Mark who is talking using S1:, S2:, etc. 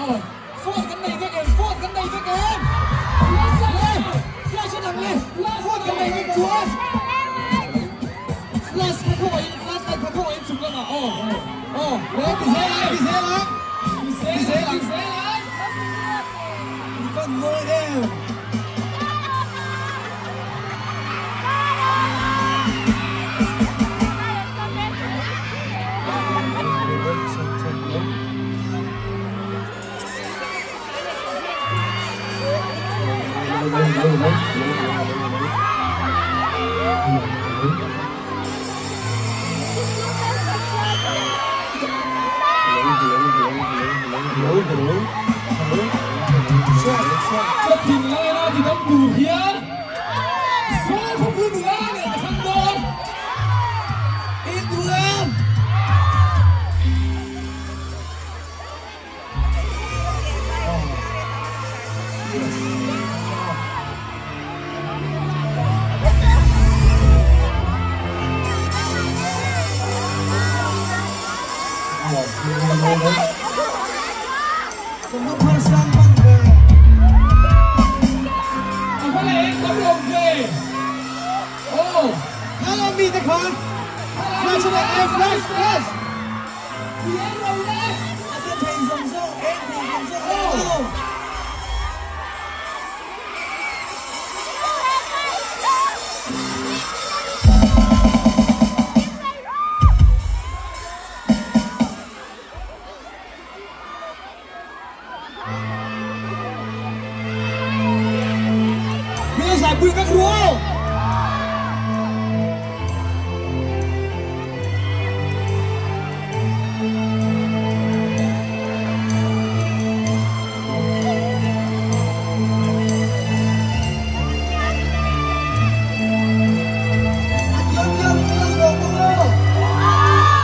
S1: Phone kan nei vek em? Phone kan nei vek em? Le! Flash a dang le! Phone kan nei vek chuan! Flash kha khawngaihin, flash light kha khawngaihin chung lamah aw. Aw. Le ti zel ang, ti zel ang! Ti zel ang! Ti zel ang!
S2: I van mawi em!
S1: Ka thinlai a ti dam tur hian Zawlkhawpui nula ngei ka thlang dawn.
S2: In duh em?
S1: A va leh tam lo ve. Aw.
S2: Hello mi te khan flash flash flash. Min zaipui vek ru aw! A thiam thiam in lo zawk bawk aw!